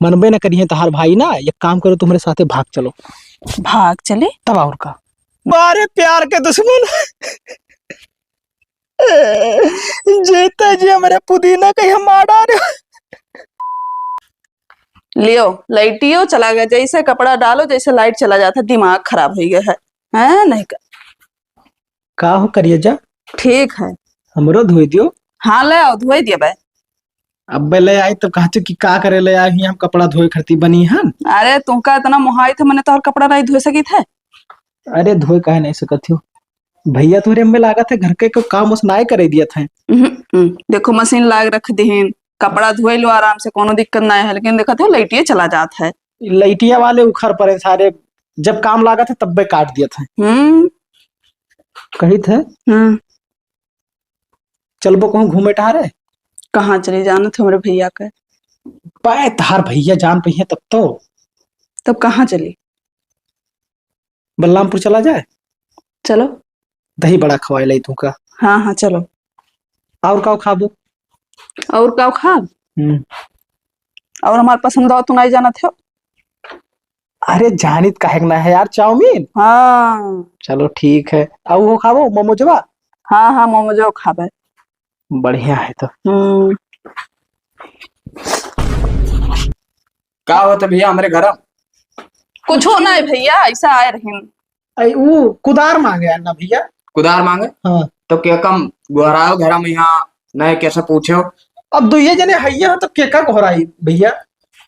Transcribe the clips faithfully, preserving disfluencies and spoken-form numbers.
मनबे न करिहे तहार भाई ना। एक काम करो, तुम्हरे साथे भाग चलो। भाग चले? तब और का। बारे प्यार के दुश्मन, जीते जी हमरे पुदीना के हम मार डारे। लियो, लाइटियो चला गया, जैसे कपड़ा डालो, जैसे लाइट चला जाता है, दिमाग खराब हो गया है, हैं? नहीं कर। का हो करिए जा? ठीक है। हमरो धोई दियो। हाँ, ले आओ, धोई दिया बे। अब्बे ले आई तो कहते कि का करे ले आई, ही हम कपड़ा धोए खरती बनी हन। अरे, तुमका इतना मोहाई थे, मैंने तोहर कपड़ा नहीं धो सकी थे। अरे, धोए काहे नहीं सकत हो? भैया तोहरे हमें लागत है घर के को काम उस नाय करे दिया था। उहुं, उहुं। देखो, मशीन लाग रख दिहिन, कपड़ा धोए लो आराम से, कोनो दिक्कत ना है, लेकिन देखत हो, लाइटिए चला जात है। लाइटिया वाले उखर पड़े सारे, जब काम लागत है, तब्बे काट दिया था। हम्म। कही थे? हम्म। चलबो कहूँ घूमे टहरे? कहाँ चली, जानत हो हमरे भैया के? पाए, तहार भैया जान पहिए तब तो। तब कहाँ चली? बलरामपुर चला जाए? चलो। दही बड़ा खवाए लाई तुमका। हाँ, हाँ, चलो। और का खाबो? और का खाब? हम्म। और हमार पसंद हो, तू नहीं जानत हो। अरे, जानित काहे के ना है यार, चाउमीन। हाँ। चलो, ठीक है। और वो खाबो, मोमोजवा? हाँ, हाँ, मोमोजवा खाबे। बढ़िया है तो। हम्म। का होत है भैया हमरे घर? कुछ हो ना है भैया, ऐसा आए रहिन। आई, ऊ कुदार मांगे है ना भैया? कुदार मांगे? हाँ। तो के कम गोहरायो घर में यहाँ नहीं कैसे पूछे हो? अब दुइये जने हइये हो तो के का गोहराई भैया?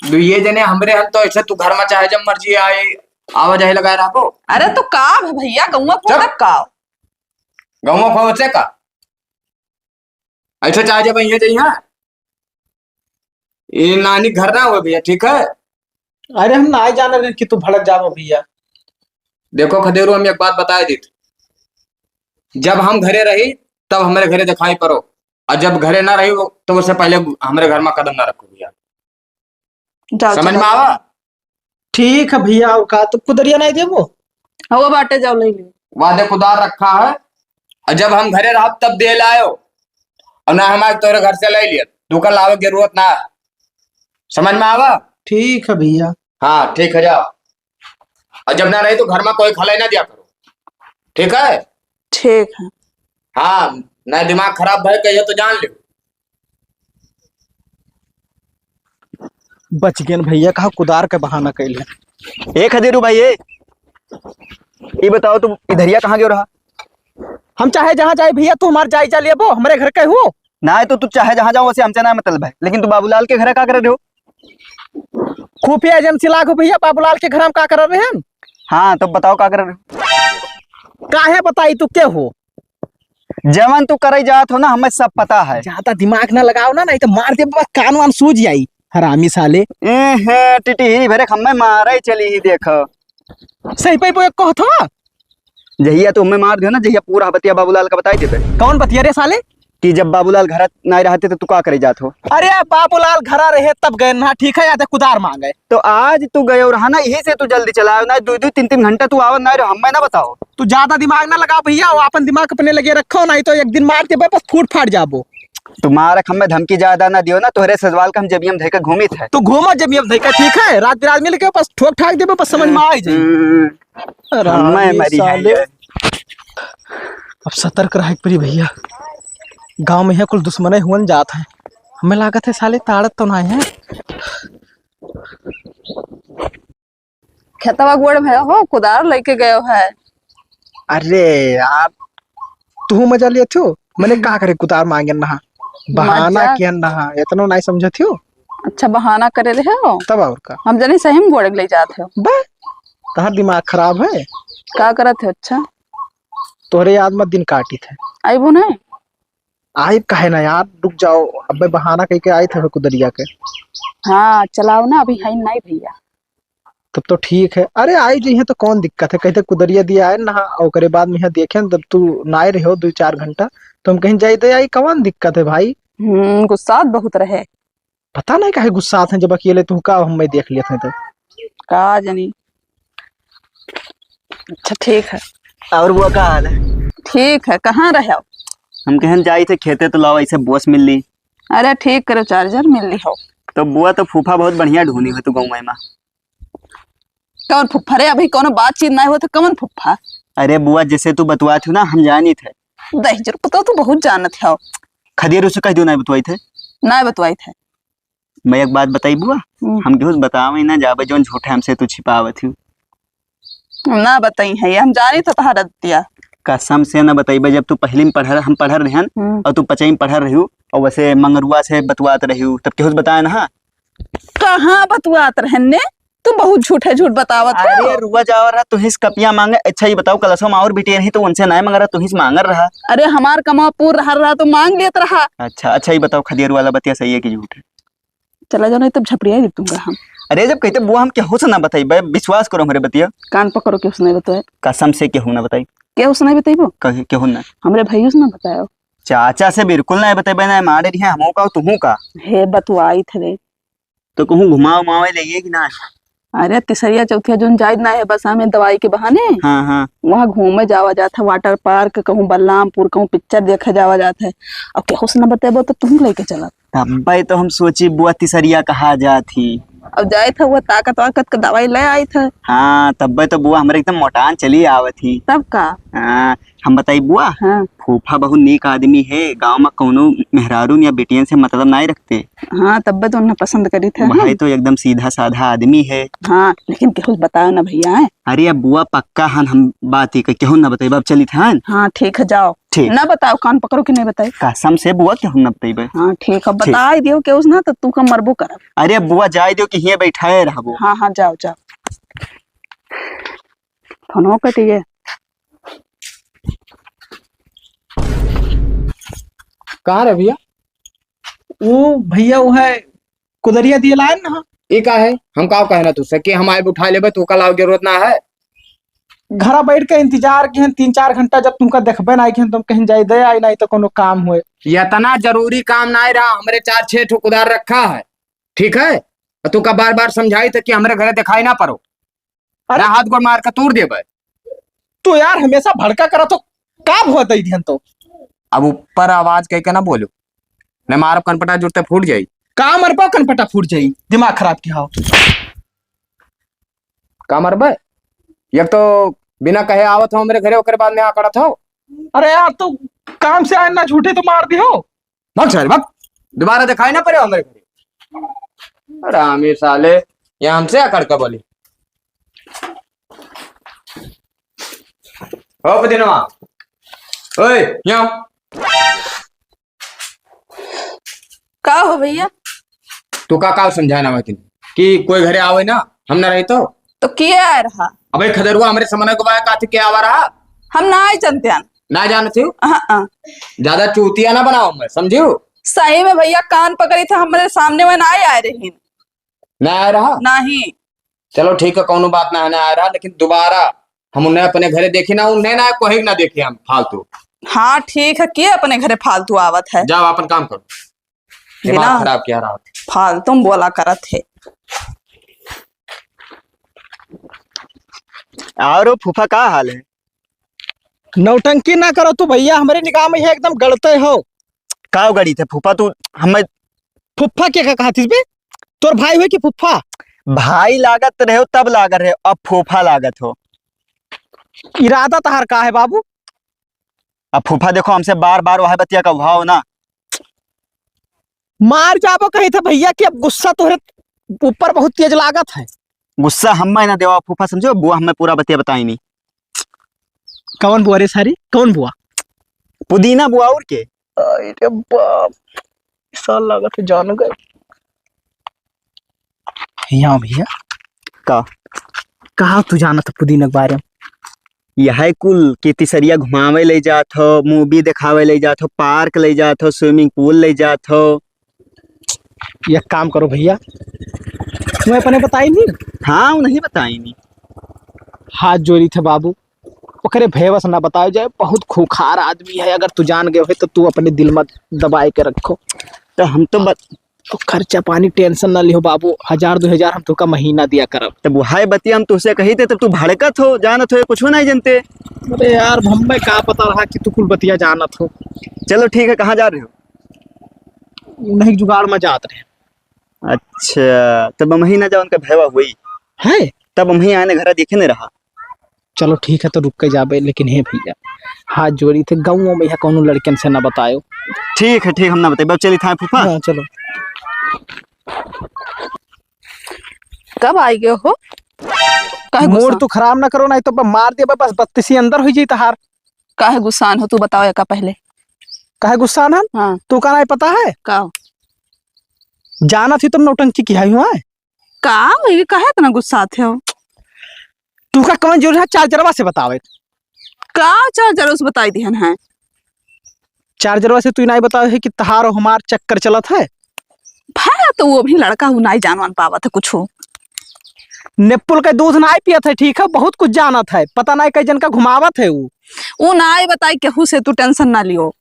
दुइये जने हमरे हम तो ऐसे तू घर में चाहे जब मर्जी आए, आवा जाए लगाए रहो। अरे तो का भैया, गौवा चुप। फोड़ब का? गौवा फोड़ब से का? ऐसे चाहे जब यहाँ जाइए, ये नानी घर ना हो भैया, ठीक है? अरे हम ना जान रहे कि तू भड़क जाबो भैया। देखो खदेरू, हम एक बात बताए दीत, जब हम घरे रही तब हमरे घरे दिखाई पड़ो, और जब घरे ना रही तो उससे पहले हमरे घर में कदम ना रखो भैया। जाओ, समझ चलो। में आवा? ठीक है भैया, और का तू कुदरिया नहीं देबो? हवा बाटे, जाओ ले लियो। वादे कुदार रखा है, और जब हम घरे रहब तब दे लायो, और ना हमारे तोरे घर से ले लिया, तू का लावे के जरूरत ना है। समझ में आवा? ठीक है भैया। हाँ, ठीक है, जाओ। और जब ना रही तो घर में कोई खलाई ना दिया करो, ठीक है? ठीक है। हाँ, ना दिमाग खराब भय कहियो तो जान लियो। बच गेन भैया, कहा कुदार के बहाना कैले। ए खदेरू भाई, ए, ई बताओ, तुम इधरिया कहाँ गयो रहा? हम चाहे जहाँ जाए भैया, तू हमार जायजा लेबो, हमरे घर के हो। ना, तो तू चाहे जहाँ जाओ, वैसे हमसे ना मतलब है, लेकिन तू बाबूलाल के घर का कर रहे हो? खुफिया एजेंसी लागो भैया, बाबूलाल के घर हम का कर रहे हैं? हाँ, तो बताओ का कर रहे हो? काहे बताई, तू के हो? जवन तू करे जात हो ना, हमें सब पता है। ज्यादा दिमाग ना लगाओ ना, नहीं तो मार दे बस, कान वान सूज जाई, हरामी साले। ए हे, टिटही भरे हमें मारे चली ही, देखो। सही पे वो एक कहत हो? जहिया तू हमें मार दियो ना, जहिया पूरा बतिया बाबूलाल का बताई देबे। कौन बतिया रे साले? कि जब बाबूलाल घर ना रहते तो तू का करे जात हो? अरे बाबूलाल घरा रहे तब गए ना, ठीक है, या तो कुदार मांगे। तो आज तू गयो रहा ना, यही से तू जल्दी चला आयो ना, दो दो तीन तीन घंटा तू आवत ना रहो, हमें ना बताओ। तू ज्यादा दिमाग ना लगाओ भैया, वो अपन दिमाग अपने लगे रखो, नहीं तो एक दिन मार के बस फूट फाट जाबो। तू मारक हमें धमकी ज्यादा ना दियो ना, तोहरे सजवाल का हम जेबियम धइके घूमित है। तू घूमा जेबियम धइके, ठीक है, रात बिरात मिल के बस ठोक ठाक देबे, बस समझ में आ ही जाई। हम्म, हम्म। अरे हमें मरी साले। अब सतर्क रहे के पड़ी भैया, गांव में है कुल दुश्मने हुअन जात हैं, हमें लागत है साले ताड़त तो ना है। खेतवा गोड़ में हो, कुदार लेके गयो है। अरे यार, तू मजा लिया थो, मैंने का करे कुदार मांगे नहा, बहाना मजा। किया नहा, इतना नहीं समझा थियो। अच्छा, बहाना करे रहे हो? तब और का? हम जनी सही में गोड़ ले जात हो। बा, तहार दिमाग खराब है। का करत हो? अच्छा, तोहरे याद में दिन काटी थे। आइबो नहीं? आइब काहे ना यार, रुक जाओ, अबे बहाना कह के आई थे कुदरिया के। हाँ, चलाओ ना, अभी है नहीं भैया। तब तो ठीक है। अरे, आई जइहे तो कौन दिक्कत है? कहते कुदरिया दिया आए ना, ओकरे बाद में यहाँ देखे, तब तू ना आए रहो दो चार घंटा, तो हम कहीं जाई दे आई, कौन दिक्कत है भाई? हम्म, गुस्सा बहुत रहे। पता नहीं काहे गुस्सा आते हैं, जब अकेले तू का हम मैं देख लेते हैं तो। का जानी। अच्छा, ठीक है। और वो का हाल है? ठीक है, कहाँ रहे हो? हम कहन जाई थे खेते तो लाओ ऐसे बॉस मिल ली। अरे ठीक करो, चार्जर मिल ली हो। तो बुआ, तो फूफा बहुत बढ़िया ढूंढी हो तू गाँव में। कौन फुफ्फा रे? अभी कौनो बातचीत नाहीं होत है, कौन फुफ्फा? अरे बुआ, जैसे तू बतुआत हो ना, हम जानित है। दहिजर पुतौ, तू बहुत जानत हो। खदेरू से कहि दियो, नाहीं बतवाइत है। नाहीं बतवाइत है। मैं एक बात बताई बुआ, हम्म। हम केहू से बतावे ना जाबे, जौन झूठे हमसे तू छिपावत हो। ना बताई है, ये हम जानित है तोहार आदतिया। कसम से ना बतइबे, जब तू पहली में पढ़ल, हम पढ़ल रहन, हम्म। और तू पचई में पढ़ल रहियो, और वैसे मंगरुआ से बतवात रहियो, तब केहू से बताए ना, हाँ? कहाँ बतवात रहन ने? तू बहुत झूठे झूठ बतावत हो। अरे, रुआ जावा रहा, तुहीं से कपिया माँगे। अच्छा, ये बताओ, कलसवा में और बिटिया रही, तो उनसे नाहीं माँग रहा, तुहीं से माँग रहा। अरे, हमार कमवा पूर रहा, रहा तो माँग लेत रहा। अच्छा, अच्छा, ये बताओ, खदेरू वाला बतिया सही है कि झूठ है? चला जाओ, नहीं तब झपड़िया ही तुमका हम। अरे, जब कहते बुआ, हम केहू से ना बताइबे, विश्वास करो हमरे बतिया। कान पकड़ो, केहू से नहीं बताए। कसम से केहू ना बताई। केहू से नहीं बताइबो? कहे, केहू ना। हमरे भइयो से ना बतायो। चाचा से बिल्कुल ना बताइबे, ना मारे रही है, हमहू का, तुहू का। हे, बतुआई थे रे। तो कहूँ घुमावे उमावे ले गए कि ना? अरे, तिसरिया चौथिया जोन जाइत ना है बस हमें दवाई के बहाने। हाँ, हाँ। वहाँ घूमे जावा जात है, water park, कहूँ बलरामपुर, कहूँ picture देखे जावा जात है। अब केहू से न बतेबो तो तुम लेके चलत। तब्बे तो हम सोची बुआ तिसरिया कहाँ जात ही। अब जाइत है वो ताकत वाकत के दवाई ले आइत है। हाँ, तब्बे तो बुआ हमरे एकदम मोटान चली आवत ही। तब का? हाँ, हम बताई बुआ, हाँ। फूफा बहुत नीक आदमी है, गाँव में कौनो मेहरारू या बेटियन से मतलब नाहीं रखते। हाँ, तब्बे तो उन्हें पसंद करी थे भाई हम। तो एकदम सीधा साधा आदमी है। हाँ, लेकिन केहू से बताओ ना भैया, हैं? अरे अब बुआ पक्का हन, हम बात ही के-, केहू ना बताइब, अब चलित हन। हाँ, ठीक है, जाओ। ठीक। ना बताओ, कान पकड़ो कि नहीं बताई। कसम से बुआ केहू ना बताइब। हाँ, ठीक है, ठीक। बताई दियो केहू से ना तो तू का मरबो करब। अरे अब बुआ जाए दियो कि हिये बैठाए रहबो। हाँ, हाँ, जाओ, जाओ। फोनो कटी गए। कहाँ रे भैया? वो भैया, वो है कुदरिया दिए लाए ना। ई का है? हम का कहना तुझसे कि हम आए उठा लेबे, तू कल आओ, जरूरत ना है। घरा बैठ के इंतजार किहन तीन चार घंटा, जब तुमका देखबे ना किहन, तुम कहीं जाए दे आई, नहीं तो कोनो काम हुए। ये इतना जरूरी काम ना रहा, हमरे चार छह ठो कुदार रखा है, ठीक है? और तू का बार बार समझाई थे कि हमरे घरे दिखाई ना पड़ो। अरे ना, हाथ गोड़ मार के तूर देबे। तू यार हमेशा भड़का करत हो, का भुआ दई दिहन तो? अब ऊपर आवाज कह के ना बोलो, नहीं मारब कनपटा जुड़ते फूट जाई। का मरबा कनपटा फूट जाई, दिमाग खराब किया हो। का मरबे? एक तो बिना कहे आवत हो हमरे घरे, ओकरे बाद में आ करत हो। अरे यार, तू काम से आए ना, झूठे तो मार दियो। भाग सारे, भाग। दोबारा दिखाई ना पड़े हमरे घरे। अरे आमिर साले, यहाँ हमसे अकड़ के बोली। ओ पुदीनवा, ओए, यहाँ। का हो भैया? तू का, का समझाना हुआ कि कोई घरे आवे ना, हम ना रही तो? तो के आए रहा? अबे खदेरुआ, हमरे समने को बाय काथी के आवा रहा? हम ना आए जानते हैं। ना जानत हो? हाँ, हाँ। ज्यादा चूतिया ना बनाओ मैं, समझियो? सही में भैया, कान पकड़ी था, हमरे सामने में ना आए, आए रही। ना आए रहा? नहीं। चलो ठीक है, कौनो बात ना है, ना आए रहा, लेकिन दोबारा हम उन्हें अपने घरे देखी ना, उन्हें ना कोई ना देखे हम फालतू। हाँ ठीक है, के अपने घरे फालतू आवत है? जाओ अपन काम करो, दिमाग बिना खराब किया रहा। फालतू में बोला करत है। और फूफा का हाल है? नौटंकी ना करो तू भैया, हमरे निगाह में ये एकदम गलते हो। का गड़ी थे फूफा तू? हमें फुफ्फा के का कहत हिस बे? तोर भाई हुए कि फुफ्फा? भाई लागत रहे हो तब लागत रहे हो, अब फूफा लागत हो। इरादा तहार का है बाबू? अब फूफा देखो, हमसे बार बार वह बतिया का भाव ना। मार जाबो कही थे भैया कि अब गुस्सा तोहरे ऊपर बहुत तेज लागत है। गुस्सा हमें ना देवा फूफा, समझो, बुआ हमें पूरा बतिया बताई नहीं। कौन बुआ रे सारी? कौन बुआ? पुदीना बुआ और के? अरे बाप, ई साल लागत है जान गए। यहाँ भैया। का? कहाँ तू जानत है पुदीना के बारे में? यह कुल कि तिसरिया घुमावे ले जात हो, movie देखावे ले जात हो, park ले जात हो, swimming pool ले जात हो। एक काम करो भैया, तुम्हें अपने बताई नहीं? हाँ, उन्हें बताई नहीं। हाथ जोड़ी थे बाबू, ओकरे भैया से ना बताओ जाए, बहुत खूंखार आदमी है। अगर तू जान गए हो तो तू अपने दिल में दबाए के रखो। तो हम तो बत- तो खर्चा पानी tension ना लिहो बाबू, हजार दो हजार हम तुका महीना दिया करब। तब वह बतिया हम तुझसे कही थे, तब तू भड़कत हो, जानत हो, कुछ नहीं जानते। अरे यार, हमें का पता रहा कि तू कुल बतिया जानत हो। चलो ठीक है, कहाँ जा रहे हो? नहीं, जुगाड़ में जात रहे। अच्छा, तब हमही ना जाओ, उनका भयवा हुई। है? तब हमही आने घरा देखे नहीं रहा। चलो ठीक है, तो रुक के जाबे, लेकिन हे भैया, हाथ जोड़ी थे, गाँव में यहाँ कौनो लड़कन से ना बतायो। ठीक है, ठीक, हम ना बताई। अब चली था फूफा। हाँ, चलो। कब आई गयो हो? काहे मूड गुस्सा? तू खराब ना करो, नहीं तो ब-, मार देबे, बस बत्तीसी अंदर हुई जाई तहार। काहे गुस्सान हो, तू बताओ एका पहले। काहे गुस्सान हन? हाँ। तू का नहीं पता है? का? जानत ही तुम नौटंकी की है हुआ है? का? ये काहे इतना गुस्सात हो? तू का कौन जरूर है चार्जरवा से बतावे? का चार्जरवा से बताई दिहन है? चार्जरवा से तू नहीं बतावे है कि तहार और हमार चक्कर चलत है? भा, तो वो भी लड़का हूँ, नहीं जानवान पावत है कुछ। निप्पुल के दूध नहीं पियत है, ठीक है, बहुत कुछ जानत है, पता नहीं कई जन का घुमावत है वो। वो नहीं बताई केहू से, तू tension ना लियो।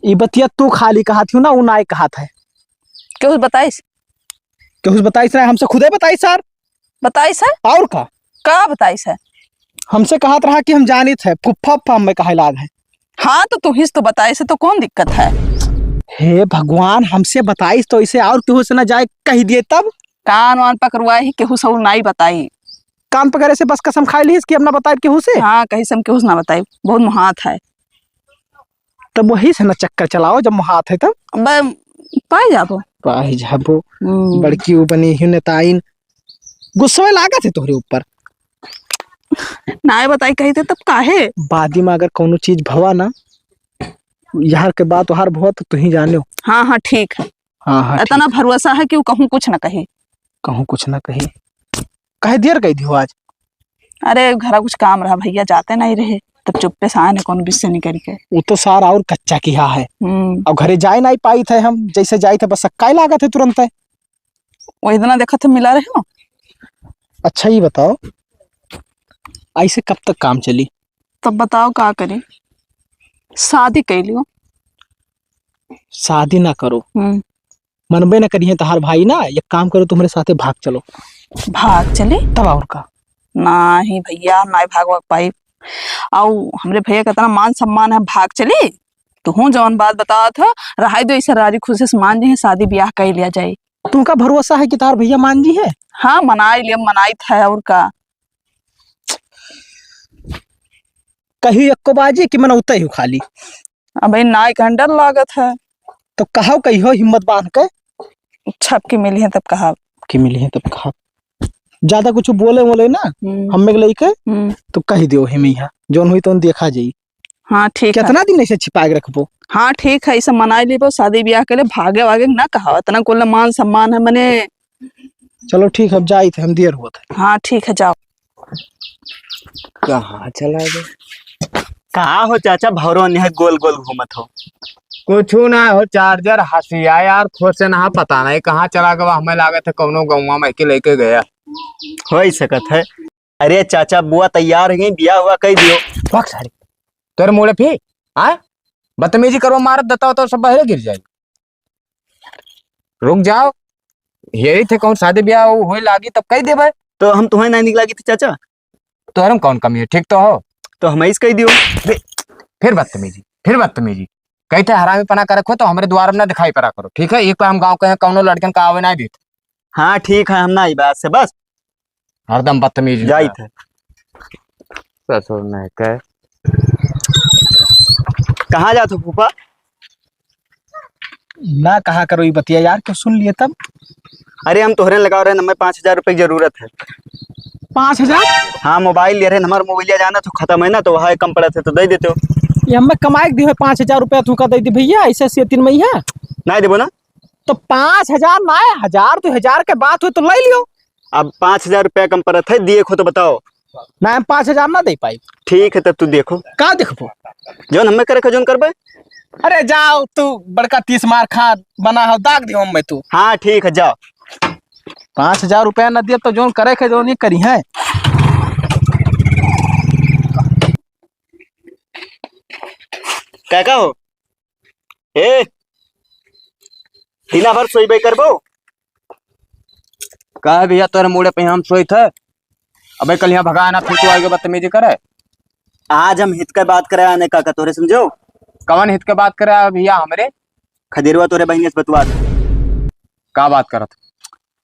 ई बतिया तू खाली कहत हूँ ना, वो नहीं कहत है। केहू बताइस? केहू बताइस रहे, हमसे खुदे बताइस सर। बताइस है? और का? का बताइस है? हमसे कहत रहा कि हम जानित है, फुफ्फा फुफ्फा हमें कहे लाग है। हाँ, तो तू ही तो बताइस है, तो कौन दिक्कत है? हे भगवान, हमसे बताइस तो इसे और केहू से ना जाए कह दिए तब? कान वान पकड़वाए ही, केहू से नाई बताई। कान पकड़े से बस कसम खाई लीस कि अब ना बताए केहू से? हाँ, कहीं से हम केहू से ना बताई, बहुत मुहात है। तब वही से ना चक्कर चलाओ, जब मुहात है तब। अब पाई जाबो। पाई जाबो। हम्म। बड़की उ बनी ही नेताइन। गुस्सा लागत है तोहरे ऊपर। नाय बताई कही थे तब काहे? बादी में अगर कौनो चीज भवा ना, यार के बात हार भवा तो तू ही जाने हो। हाँ, हाँ, ठीक है। हाँ, हाँ, इतना ठीक। भरोसा है कि वो कहूँ कुछ ना कही। कहूँ कुछ ना कही। कहे देर कही दियो आज? अरे, घरा कुछ काम रहा भैया, जाते नहीं रहे, तब चुप्पे से आए न कौन विषय नहीं करके। वो तो सार और कच्चा किहा है। हम्म। और घरे जाए नहीं पाई थे हम, जैसे जाए थे बस सक्का ही लागत है तुरंत है। वो इतना देखा थे मिला रहे हो। अच्छा, ये बताओ, ऐसे कब तक काम चली? तब बताओ का करी, शादी कर लियो। शादी ना करो। हम्म। मनबे ना करिए तहार भाई ना, एक काम करो, तुम्हारे साथे भाग चलो। भाग चली? तब और का? नाही भैया, नाही भाग भाग पाई। आउ हमरे भैया का इतना मान सम्मान है, भाग चली? तुहूँ जौन बात बतावत हो, रहाई दो, इसे राजी खुशी से मान जी, शादी ब्याह कर लिया जाए। तुमका भरोसा है कि तार भैया मान जी है? हाँ, मनाई ले, मनाई था और का। कही एक्को बाजी कि मनौते ही खाली। अबे नाई का डर लागत है। तो कहो कहियो हिम्मत बांध के। छप के मिली है तब कहा। कि मिली है तब कहा। ज्यादा कुछ बोले बोले ना, हम्म। हमें के लइके, हम्म। तो कही दियो हिमें यहाँ। जौन हुई तौन देखा जाई। हाँ, ठीक है। कितना दिन ऐसे छिपा के रखबो? हाँ, ठीक है, इसे मनाई लेबो, शादी ब्याह के लिए भागे वागे ना कहा, इतना कुल मान सम्मान है मने। चलो ठीक है, अब जाई थे, हम देर होत है। हाँ, ठीक है, जाओ। कहाँ चला गए? कहाँ हो चाचा, भौरो निहर गोल गोल घूमत हो? कुछ ना हो, चार्जर हंसिया यार, खुश से ना, पता नहीं कहाँ चला गवा, हमें लागत है कौनो गौवा में के लेके गया। हो ही सकत है। अरे चाचा, बुआ तैयार हो गई, बिया हुआ कह दियो। बक सारी, तोरे मुड़े फी, हाँ? बदतमीजी करवा मारत देता हो तो सब बहरे गिर जाए। रुक जाओ, यही थे कौन शादी ब्याह हो, होए लागी तब कह देबे। तो हम तुम्हें नहीं निकला की थे चाचा? तोहरे में कौन कमी है, ठीक तो हो? तो हम ऐसे कह दियो। बे, फिर बदतमीजी, फिर बदतमीजी। कही थे हरामी पना करे खो तो हमरे द्वार में ना दिखाई पड़ा करो, ठीक है? एक बार हम गाँव के हैं, कौनो लड़कन का आवे ना देते। हाँ ठीक है, हम ना आई बात से बस। हरदम बदतमीज जाई निकला। थे। ससुर नहीं कहे। कहाँ जात हो फूफा? ना कहा करो ये बतिया यार, क्यों सुन लिए तब? अरे हम तोहरे लगाओ रहे, हमें पाँच हजार रुपये की जरूरत है। पाँच हजार? हाँ, मोबाइल ले रहे, हमारा मोबाइल जाना तो खत्म है ना, तो वहाँ कम पड़ा थे तो दे देते हो। ये हमें कमाए के दिए पाँच हजार रुपया तू का दे दी भैया, ऐसे ऐसे तीन महीना। नहीं देबो ना। तो पाँच हजार ना है, हजार तो हजार के बात हो तो ले लियो। अब पाँच हजार रुपया कम पड़त है, दिए खो तो बताओ। ना, हम पाँच हजार ना दे पाई। ठीक है, तब तू देखो। का देखबो? जौन हमें करे के जौन करबे। अरे जाओ, तू बड़का तीस मार खान बना हो, दाग दियो हमें तू। हाँ, ठीक है, जाओ। पाँच हजार रुपया ना दिए तो जौन करे के जौन ही करी है। का का हो? ए, दिना भर सोइबे करबो? का है भैया, तोरे मूड़े पे हम सोई थे। अबे कल यहाँ भगा ना, फिर तू आगे बदतमीजी करे। आज हम हित के बात करे आने का, का तोरे समझो? कवन हित के बात करे आ भैया हमरे? खदेरवा तोरे बहिने से बतवा दे। का बात करत?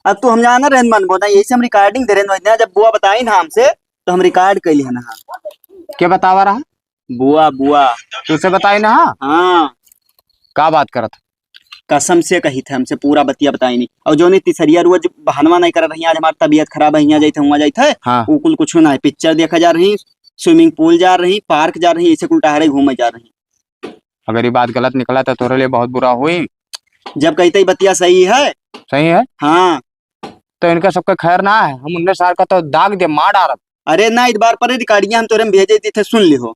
अब तू हम जाना रहन मन बोना, यही से हम recording दे रहन वही ना, जब बुआ बताई ना हमसे, तो हम record कर लिया ना। के बतावा रहा? बुआ, बुआ। तुझसे बताई ना? हाँ। का बात करत? कसम से कही थे हमसे पूरा बतिया बताई नहीं। और जो नहीं तीसरिया रोज बहानवा नहीं कर रही, आज हमार तबीयत खराब है, यहाँ जाइत है, वहाँ जाइत है, हाँ। वो कुल कुछ ना है। Picture देखा जा रही, swimming pool जा रही, park जा रही, ऐसे कुल टहरे घूमे जा रही। अगर ये बात गलत निकला तो तोरे लिए बहुत बुरा हुई। जब कहते ही बतिया सही है। सही है? हाँ। तो इनका सबका खैर ना है, हम उन्हें सार का तो दाग दे, मार डारब। अरे ना, इस बार पर recording हम तोरे में भेजे दी थे, सुन लिहो।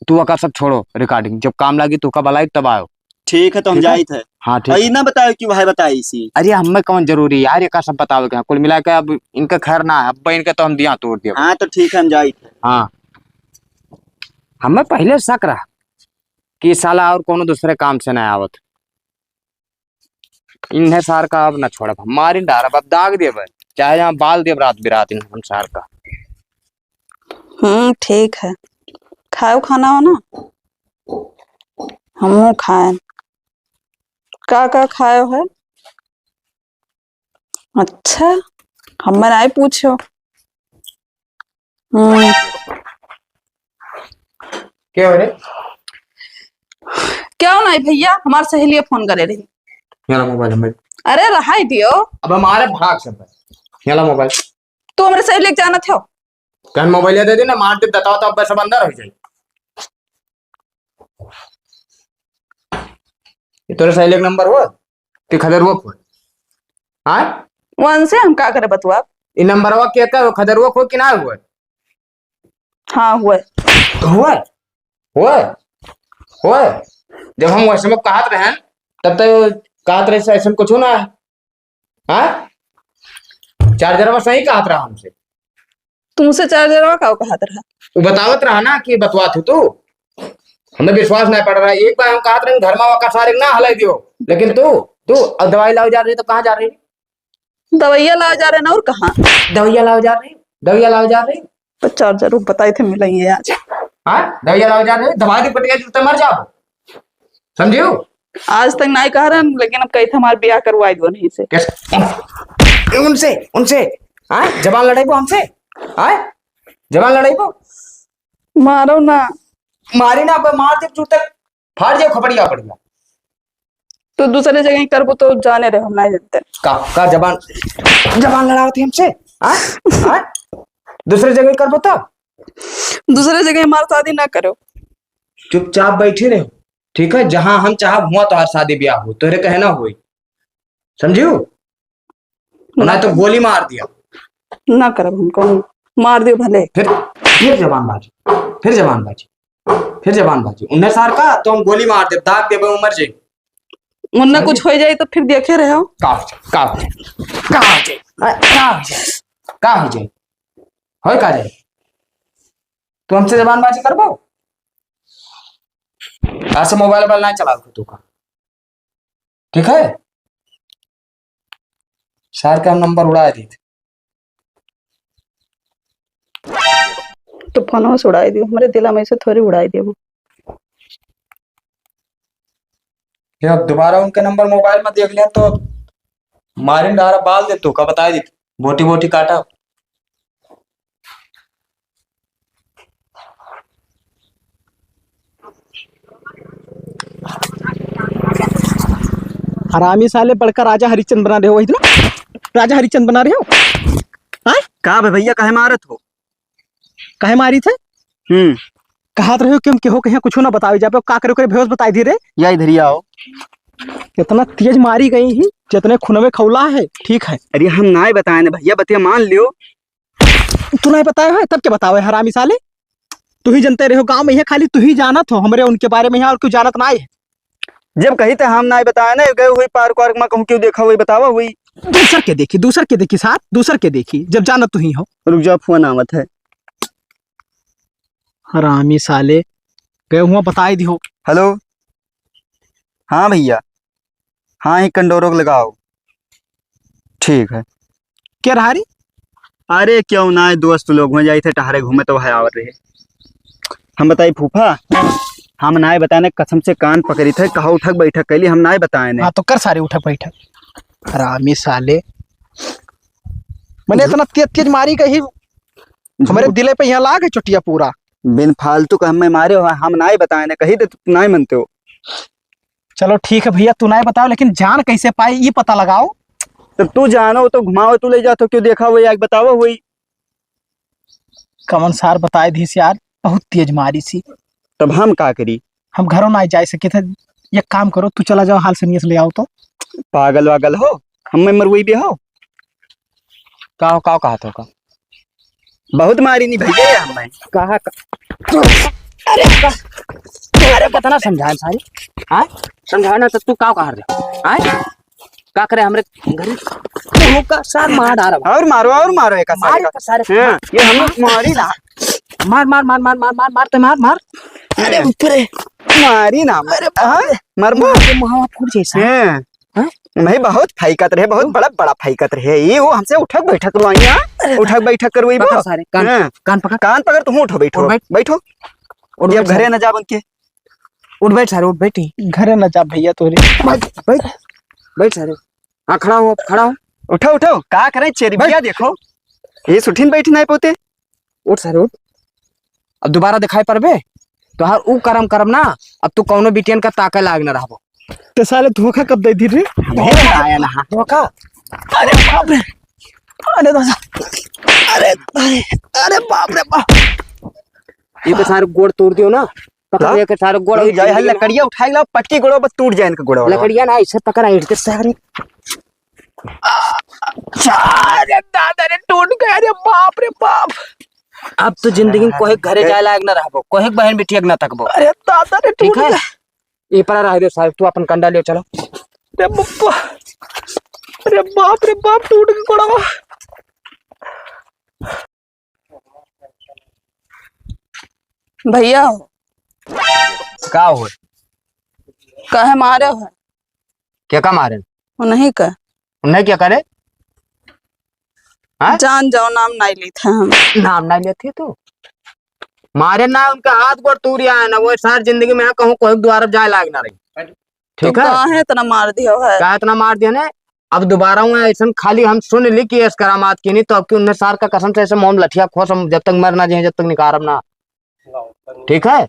तू ओका सब छोड़ो, recording जब काम लागी तो का बुलाई तब आयो। ठीक है, तो हम ठीक है? जाइत है। हाँ, ठीक और है। ये ना बताओ कि भाई बताई इसी। अरे हमें कौन जरूरी यार, ये का सब बतावे के? कुल मिला के अब इनका खैर ना है, अब इनका तो हम दिया तोड़ दिया। हाँ, तो ठीक है, हम जाइत है। हाँ, हमें पहले शक रहा कि साला और कोनो दूसरे काम से ना आवत। इन्हें सार का अब ना छोड़ब, हम मारिन डारब, अब दाग देब, चाहे यहाँ बाल देब रात बिरात इन्हें हम सार का। हम्म, ठीक है। खायो खाना हो ना? हमहू खाए। का का खायो है? अच्छा, हमें नाई पूछो। हम्म। क्या हो रे? क्या हो नाई भैया, हमार सहेलिया फोन करे रही। ये ला मोबाइल हमें। अरे रहाई दियो। अब हमारे भाग सब है। ये ला मोबाइल। तू हमरे सहेली के जानत हो? कहन मोबाइल दे दी ना, मार के बताओ तो अब सब अंदर हो जाए। ये तोरे सहेली के नंबर हुआ? कि खदेरुआ खोए? हाँ? उनसे हम का करे बतुआ? ई नंबरवा के का खदेरुआ खोए कि ना हुए? हाँ, हुए। हुए? हुए? हुए? जब हम वैसे में कहत रहे, तब तो कहत रहे से ऐसन कुछ ना है। हाँ? चार्जरवा सही कहत रहा हमसे। तुमसे चार्जरवा का कहत रहा? वो बतावत रहा ना कि बतवा थी तू। हमें विश्वास नहीं पड़ रहा है। एक बार हम कहत रहे घर में वाका सारे ना हलाई दियो, लेकिन तू, तू अब दवाई लाओ जा रही तो कहाँ जा रही? दवाइया लाओ जा रहे ना, और कहाँ? दवाइया लाओ जा रही, दवाइया लाओ जा रही। तो चार्जर वो बताए थे मिलेंगे आज। हाँ, दवाइया लाओ जा रही, दवा दी पटिया जूते मर जाओ, समझियो? आज तक नहीं कह रहे, लेकिन अब कही थे हमारे ब्याह करवाई दो नहीं से। कैसे? उनसे, उनसे, हाँ, जबान लड़ाई वो हमसे, हाँ, जबान लड़ाई वो। मारो ना। मारी ना, अब मार दे जूते, फाड़ जाओ खपड़िया पड़िया। तो दूसरे जगह ही करबो तो जाने रहे, हम नहीं जानते। का, का जबान, जबान लड़ावत ही हमसे? हाँ? हाँ? दूसरे जगह ही करबो तो? दूसरे जगह हमार शादी ना करो। चुपचाप बैठी रहो, ठीक है? जहाँ हम चाहब हुआ तोहार शादी ब्याह हो, तोहरे कहे ना होई, समझियो? ना ना तो करब। गोली मार दिया। ना करब हम, कौन मार दियो भले। फिर, फिर जबान बाजी, फिर जबान बाजी, फिर जबान बाजी। उन्हें सार का तो हम गोली मार दे, दाग देबे, वो मर जाए। उन्हें समझे? कुछ हो जाए तो फिर देखे रहे हो। का हो जाए, का हो जाए, का हो जाए, अ, का हो जाए, का हो जाए? होय का जाए? तू हमसे जबान बाजी करबो? आज से मोबाइल वोबाइल ना चलाओ तू का। ठीक है, सार का नंबर उड़ा दी। तो फोनवा से उड़ाई दियो, हमरे दिला में से थोड़ी उड़ाई देबो। ये अब दोबारा उनके नंबर मोबाइल में देख लिया तो मारिन डारा बाल दे तो का बताई दी, बोटी बोटी काटा। हरामी साले, बड़का राजा हरिश्चंद्र बना रहे हो, वही ना? राजा हरिश्चंद्र बना रहे हो? हाँ? का बे भैया, काहे मारत हो? काहे मारी थे? हम्म। कहत रहे हो कि हम केहो कहीं कुछो ना बतावे जाबे, का करे करे बेहोश बताई दी रे। या इधर ही आओ। इतना तेज मारी गई ही, जितने खूनवे खौला है, ठीक है। अरे हम नाय बताए ना भैया, बतिया मान लियो। तू नहीं बताए हो, तब के बतावे हरामी साले? तू ही जानते रहो, गांव में ये खाली तू ही जानत हो, हमरे उनके बारे में यहाँ और क्यों जानत ना है? जब कही थे हम नाय बताए ना, गए हुई पार्क वार्क में कहूँ क्यों देखा हुई, बतावा हुई। दूसर के देखी, दूसर के देखी साथ, दूसर के देखी, जब जानत तू ही हो। रुक जाओ, फोन आवत है। हरामी साले, गए हुआ बताई दिहो। हेलो, हाँ भैया, हाँ, एक कंडोरोक लगाओ। ठीक है। क्या रहा रे? अरे क्यों ना, दोस्त लोग हो जाई थे टहरे घूमे तो है आवत रहे। हम बताई फूफा, हम नाय बताने, कसम से कान पकड़ी थे, कहा उठक बैठक कैली, हम नाय बताए ने। हाँ, तो कर सारे उठक बैठक। हरामी साले। मने इतना तेज तेज मारी कही, हमरे दिले पे यहाँ लाग है चोटिया पूरा। बिन फालतू का हमें मारे हो, हम नाहीं बताए ना, कही दे तू नाहीं मनते हो। चलो ठीक है भइया, तू नाहीं बताओ, लेकिन जान कैसे पाए, ई पता लगाओ। तब तू जानो तो घुमाओ, तू ले जातो, क्यों देखा हुआ, आके बताओ हुई। कमन सार बताए दीस यार, बहुत तेज मारी सी। तब हम का करी? हम घरों नाहीं जाए सके थे। एक काम करो, तू चला जाओ, हाल सनिया से ले आओ तो। पागल वागल हो, हमें मरवई भी हो। का हो, का कहत हो का? बहुत मारी नी भइया ये हमें। कहा का? अरे का? अरे कितना समझाए सारी? हाँ? समझाना तो तू का कह रहे? हाँ? का करे हमरे घरे? तू का सार मार डारा। और मारो, और मारो एक सारे मार का। एक सारे। हाँ, ये हम मारी ना। मार, मार, मार, मार, मार, मार, मार, तो मार, मार। अरे ऊपरे। मारी ना। अरे बाप रे। हाँ? मरबो। मार के मुहावा फूट जैसा। हाँ। हाँ? भाई बहुत फाइकत रहे, बहुत बड़ा, बड़ा फाइकत रहे। ये वो हमसे उठक बैठक करवाई, हाँ? अरे उठक बैठक करवाई पकड़ वो। सारे, कान, हाँ। कान पकड़। कान पकड़, तू उठो, बैठो, उठ बैठ। बैठो। उठ ये अब बैठ घरे सारे। ना जा बन के। उठ बैठ सारे, उठ बैठी। घरे ना जा भइया तोरे। बैठ, बैठ, बैठ सारे। हाँ, खड़ा हो, खड़ा हो। उठो, उठो, का करें, चेरिया बैठ। देखो, ये सुठिन बैठी नाहीं पोते। उठ सारे, उठ। अब दोबारा दिखाई पड़बे, तोहार ऊ करम करम ना, अब तू कौनो बिटियन का ताके लायक न रहबो। ते साले धोखा कब दे दी रे? धोखा आया ना। धोखा? अरे बाप रे, अरे दादा, अरे, अरे, अरे बाप रे बाप। ये तो सारे गोड़ तोड़ दियो ना। पकड़ हाँ? लेके सारे गोड़ नहीं, जाए हल लकड़िया उठाए ला, पक्की गोड़ो बस टूट जाए इनके गोड़ो। लकड़िया ना, इसे पकड़ा, ईंट के सारे। अरे दादा रे, टूट गया रे, बाप रे बाप। अब तो जिंदगी में कोई घरे जाए लायक ना रहबो, कोई बहन बिटिया के ना तकबो। अरे दादा रे, ठीक टूट है? गया। ये परा रह दे साहब, तू अपन कंडा ले चलो। अरे बाप, अरे बाप रे बाप, टूट गया गोड़वा। भइया हो। का हो? काहे मारे हो? के का मारे? उन्हीं का। उन्हें क्या करे? हाँ? जान जाओ, नाम नाहीं लेत है हम। नाम नाहीं लेत है तू? मारे ना, उनका हाथ गोड़ तूर आए ना, वो सार जिंदगी में कहूँ कोई द्वार जाए लायक ना रही। ठीक है? काहे इतना मार दियो है? काहे इतना मार दियो ने? अब दोबारा हुआ ऐसन खाली हम सुन ली कि ऐस करामात की नहीं, तो अब की उन्हें सार का कसम से ऐसे मोम लठिया खोस, हम जब तक मर ना जाए, जब तक निकारब ना। ठीक है?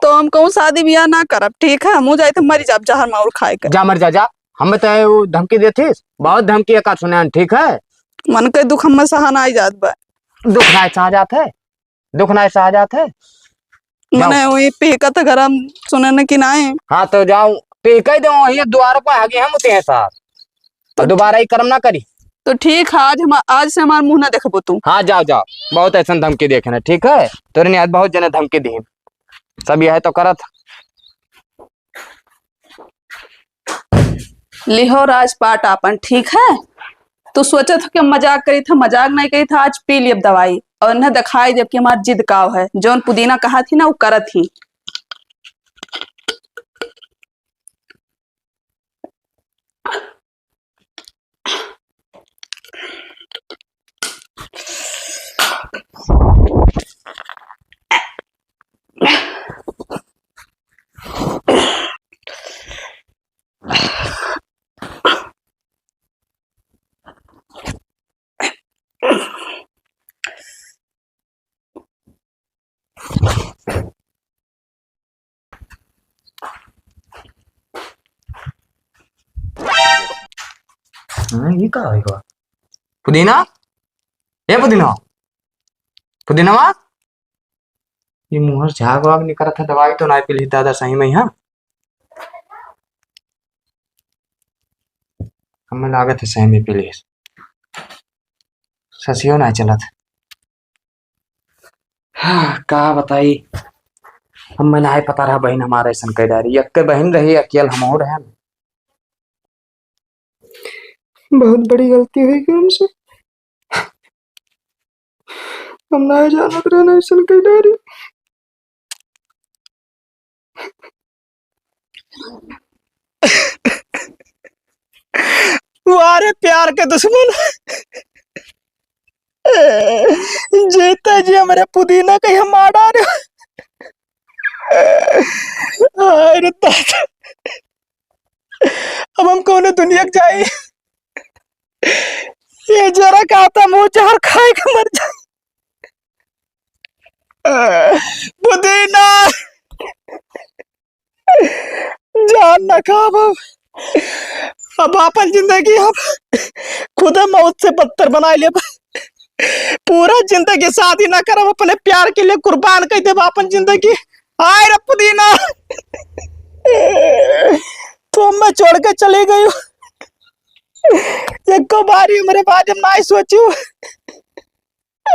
तो हम कहूँ शादी ब्याह ना करब, ठीक है? हमहू जाइत मरी जाब जहर माहुर खाए के। जा मर जा, जा। हमें तो वो धमकी देथिस, बहुत धमकी एका सुने हन, ठीक है? मन के दुख हमें सहा नाहीं जात बा। दुख नाहीं सहा जात है, दुख नाहीं सहा जात है। जाओ। मने वही पीकत घर हम सुने न कि नाहीं। हाँ तो जाओ, पीके दो, वही द्वार पर आगे हम होते हैं सार। तो दोबारा ये कर्म ना करी। तो ठीक है, आज हम, आज से हमार मुँह ना देखबो तू। हाँ, जाओ, जाओ, बहुत ऐसन धमकी देखे ना, ठीक है? तोरे नियाद बहुत जने धमकी दी, सब यह तो करत। लिहो राजपाट आपन, ठीक है? तू सोचत हो कि हम मजाक करी था, मजाक नहीं करी था। आज पी लियब दवाई और इन्हें दिखाई देब कि हमार जिद काव है। जौन पुदीना कहा थी ना, वो करत ही। हाँ, ये का है बा? पुदीना? ए पुदीना? पुदीनवा? ये मुँह से झाग वाग निकलत है, दवाई तो नाहीं पी ली दादा सही में, हाँ? हमें लागत है सही में पी ली। ससियो नाहीं चलत। हाँ, का बताई, हमें नाहीं पता रहा बहिन हमार ऐसन कई डारी। यक्के बहिन रही, अकेल हमहू रहन। बहुत बड़ी गलती हुई गई हमसे। हम नाहीं जानत रहन ऐसन कई डारी। वाह रे प्यार के दुश्मन, जीते जी हमरे पुदीना के हम मार डारे। हाय रे दादा, अब हम कौने दुनिया के जाई? ये जरा का था, मुँह जहर खाए के मर जाए। पुदीना, जान ना खाब अब। अब आपन जिंदगी हम खुदे मौत से बदतर बनाइ लेब। पूरा जिंदगी शादी ना करब, अपने प्यार के लिए कुर्बान कर देब आपन जिंदगी। आय रे पुदीना, तू हमें छोड़ के चली गयू। एको बारी हमरे बारे में नाहीं सोचू।